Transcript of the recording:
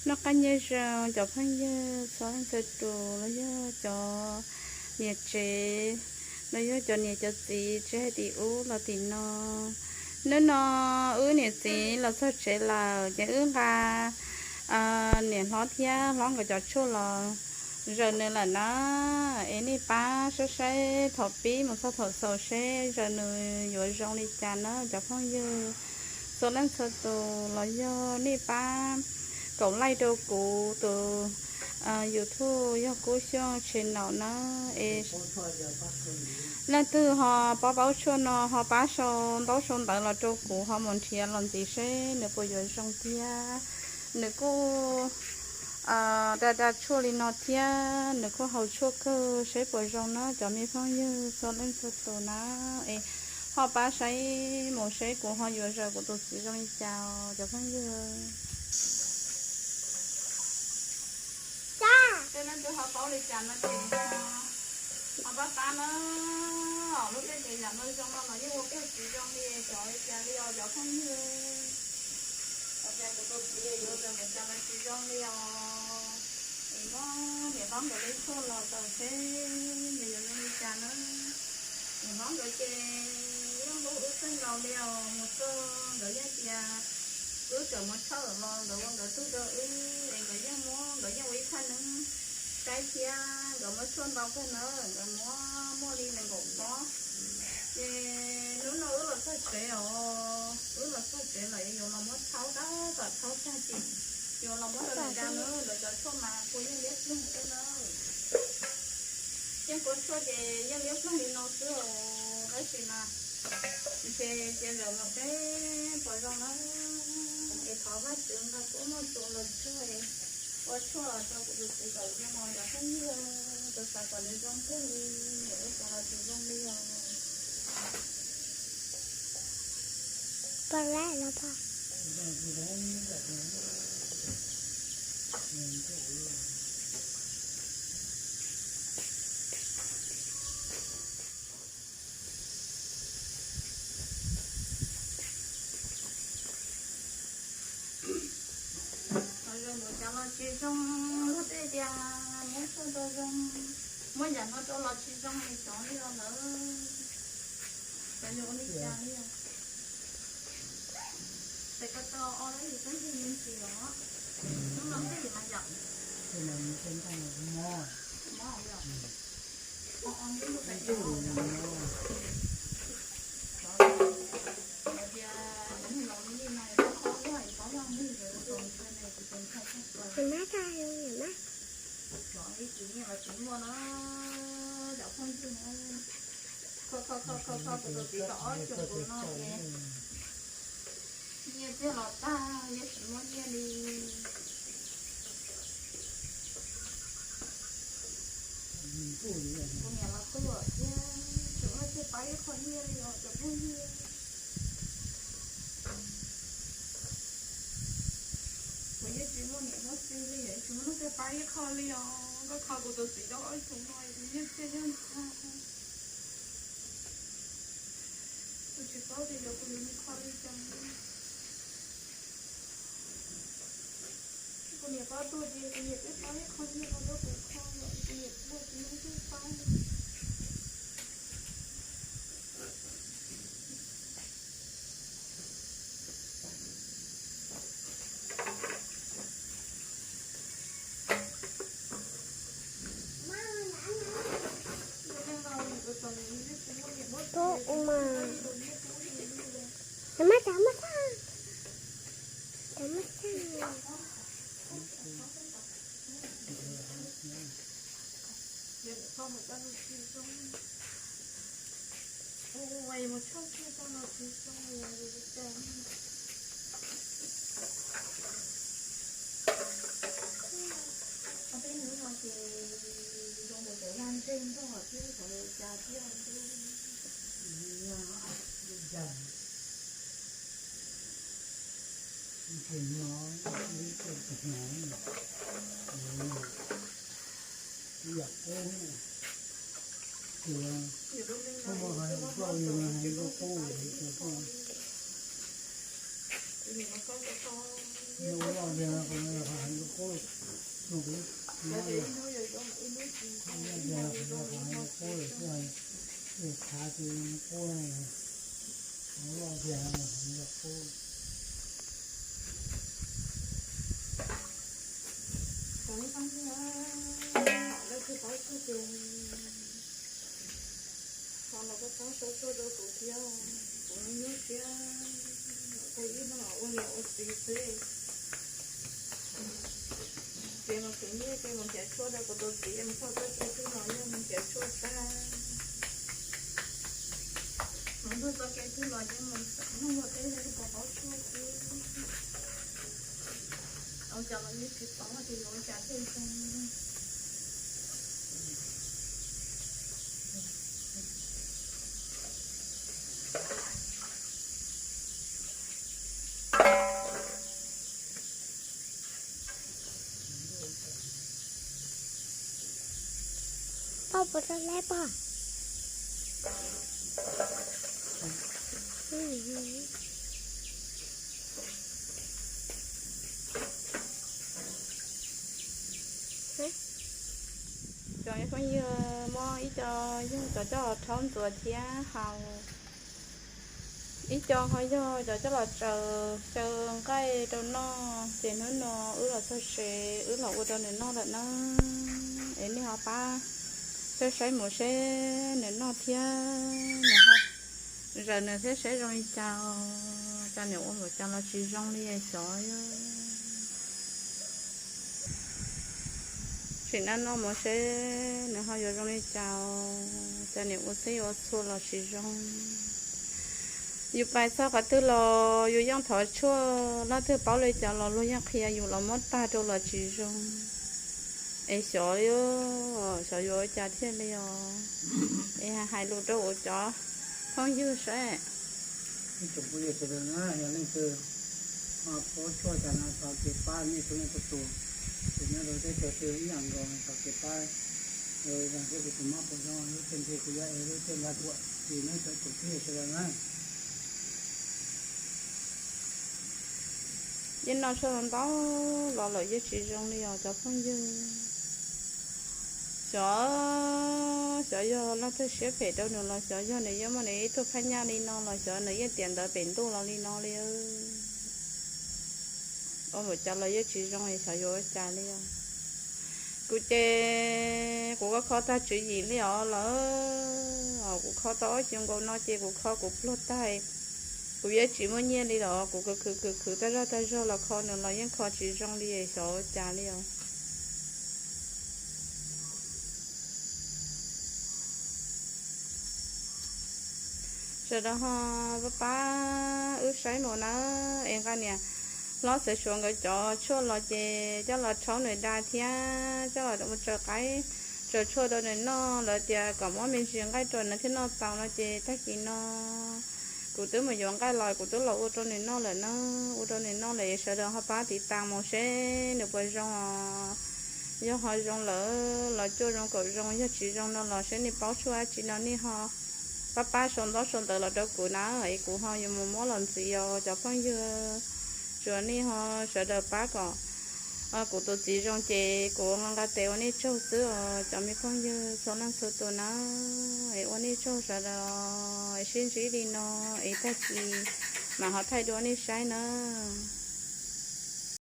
Noj qab nyob zoo cov phooj ywg txhua leej txhua tus los yog cov niam tsev, los yog cov niam cov txiv tsev hais tim ub los tim no. Hnub no wb niam txiv los txog tsev lawm ces wb nqa niam hlob thiab hlob nkawd cov tshuaj los zaws nws lawm na. Es nej pab saib saib thaum pib mus txog thaum xaus seb zaws nws yuav zoo li cas na cov phooj ywg txhua leej txhua tus, los yog nej pab kaum like rau kuv tus YouTube yog Kub Xyooj channel na. Es leej twg ho paub paub tshuaj no ho pab sau ntaub sau ntawv los rau kuv ho mus nrhiav los ntxiv seb nws puas yuav zoo thiab. Nws kuj da da tshuaj li no thiab nws kuj haus tshuaj kawg seb puas zoo na cov me phooj ywg txhua leej txhua tus na. Es ho pab saib mus seb kuv ho yuav zaws kuv tus txiv zoo li cas cov phooj ywg. Tej leej twg ho paub li cas no ces ho pab pab na. Lub tej ces yam no zoo no los yeej ua kawg tsis zoo li cov li cas li os cov phooj ywg. Cov tias kuv tus txiv yuav zaws npaum cas los tsis zoo li os. Es muab niam hlob nkawd lub tshuaj los tau seb nws yuav zoo li cas na. Niam hlob nkawd ces yeej hlub wb kawg nkaus li os, mus txog nkawd yeej tias wb tseem mus tshawb los nkawd ua nkawd tug rau wb es nkawd yeej muab nkawd yeej ua ib thaj neeb saib thiab nkawd muab tshuaj ntau kawg na, nkawd muab muaj li nees nkaum pob. Ces hnub no wb los txog tsev os, wb los txog tsev lawm yuav los muab thaub tab tom thaub tag ces yuav los muab rau nws da na, lawv cov tshuaj mas kua yeej liab ploog xwb na. Yeej kua tshuaj ces yeej liab ploog li no xwb os, tab sis mas ntshe cia zaws mus seb puas zoo na. Es thov Vajtswv nqa kua muaj txuas los tsuag ua tshuaj los rau kuv tus txiv kom zoo os cov phooj ywg, kuv xav kom nws zoo kawg li, ua txuas los tsis zoo li os. Los zoo npaum cas los tsis zoo, luag tej tias muab tshuaj rau zoo, muab yam no rau los tsis zoo li cov li os lawm. Cov yuav ua li cas li os? Tes ko taw o lawm yus twb yog me ntsis os. Hnub no twb yim mas yom. Mob li os. O o ntuj lub pem os. Hais tias cov niag laus li no yog koj ob lub hais tau loj ntig ntawd rau tus ntxhais ne, tus ntxhais txog plaws. Cov ib tsis nyiaj los tsis muaj na, cov phooj ywg na. Kho kho kho kho kho kuv tus txiv tau ob xyoos tus no ces nyiaj txiag los tag, yeej tsis muaj nyiaj li. Kuv niam los tuaj thiab, tseem muaj tej pab ib qho nyiaj li os cov phooj ywg. Kuv yeej tsis muaj niam muaj txiv li, tsis muaj leej twg pab ib qho li os. Koj kho kuv tus txiv tau ob xyoos no kuv nyiaj txiag yeej tag. Kuv tsis paub tias yog kuv yuav mus kho li cas. Kuv niam pab tuaj ces kuv niam twb pab ib qho nyiaj rau kuv kho, kuv niam tuaj kuv yeej tsis paub. Tub u mas. Cov maj cov maj xaj. Cov maj xaj. Tej hnub no ces zoo nkaus cov yaj ntseg nrog thiab cov cas thiab. Ua loj tiag no, qhov no yog qhov heev dua qub, no kuv, ib hnub yuav yuav mas ib hnub tsis ntau, ib hnub yuav yuav mas ib hnub tsis ntau. Khav ces qub, ua loj tiag no yog qhov heev dua qub. Tau ib pab ntsuag, lawv twb paub tshuaj ces ho los koj txhob sau tshuaj rau kuv thiab, kuv nyuaj siab, kuv ib hnub ua niam ua txiv xwb. Ces mus khiav nyiaj ces mus nrhiav tshuaj rau kuv tus txiv, mus txog txoj kev twg los yog mus nrhiav tshuaj tag. Mus txog txoj kev twg los ces mus nug luag teb, luag paub tshuaj xwb. Ua cas los yeej tsis paub tias yuav ua cas thiaj zoo. Poj puas rau leb poj? Cov phooj ywg, muab ib co yog cov coj los rhaub ntxuav thiab haus, ib co ho yog cov coj los tsaws xyaw nqaij rau noj. Ces hnub no wb los txog tsev, wb los ua rau nws noj lawm na. Es nej ho pab saib saib mus seb nws noj thiab nws ho, zaws nws thiab seb zoo li cas, cas nws ua npaum cas los tsis zoo li xyov. Tsim no noj mus seb nws ho yuav zoo li cas, cas nws ua txhij ua txhua los tsis zoo. Yus pais txog qhov twg los yus yeej thov tshuaj, leej twg paub li cas los luag yeej qhia yus los muab tag rau los tsis zoo. Es xyov, xyov yuav ua cas thiaj li os. Es hais lus rau kuv cov phooj ywg saib. Ib tsoom phooj ywg sawv daws na, yog leej twg ho paub tshuaj cas no thov kev pab nej txhua leej txhua tus. Ces nyob rau teb chaws twg ib yam nkaus thov kev pab. Los thiab kuv tus mob puas zoo, lub caij ntsig kuv yuav es lub caij nqa kuam, ces neb cov tsoom phooj ywg sawv daws na. Yeej noj tshuaj ntau los lawm yeej tsis zoo li os cov phooj ywg. Xyov, xyov yog leej twg siab phem rau nws los xyov yog nws yeej muaj nws ib tug phab nyaj li no los xyov nws yeej tiam ntawd pem ntuj los li no li. Ua npaum cas los yeej tsis zoo, xyov yuav ua cas li os. Kuv ces kuv kho kho tag tswv yim li os lawm. Kuv kho tau ob xyoo nkaus no ces kuv kho kuv pluag tag, kuv yeej tsis muaj nyiaj li los kuv khwv khwv khwv khwv tag zog tag zog los kho nws los yeej kho tsis zoo li, xyov ua cas li os. Sawv daws ho pab pab wb saib mus na, es nqa niam hlob Xaiv Suav nkawd cov tshuaj los ces coj los rhaub nws da thiab coj los mus tsaws qaib, tsaws tshuaj rau nws noj. Lawv tias kom muab me ntsis nqaij rau nws thiaj noj tau no ces tag kis no kuv twb mus yuav nqaij los kuv twb los ua rau nws noj lawm na. Ua rau nws noj lawm es sawv daws ho pab tiv tas mus seb nws puas zoo os. Yog ho zoo lawm los cuaj zoo kaum zoo, yog tsis zoo no los seb nej paub tshuaj dab tsi no nej ho pab pab sau ntaub sau ntawv los rau kuv na, es kuv ho yuav mus muab los ntxiv os cov phooj ywg. Tsuas nej ho sawv daws pab kom kuv tus txiv zoo ces kuv nqa tes ua nej tsaug xwb os cov me phooj ywg txhua leej txhua tus na. Es ua nej tsaug sawv daws, es sib ntsib li no, es tag kis mam ho thaij dua nej saib na.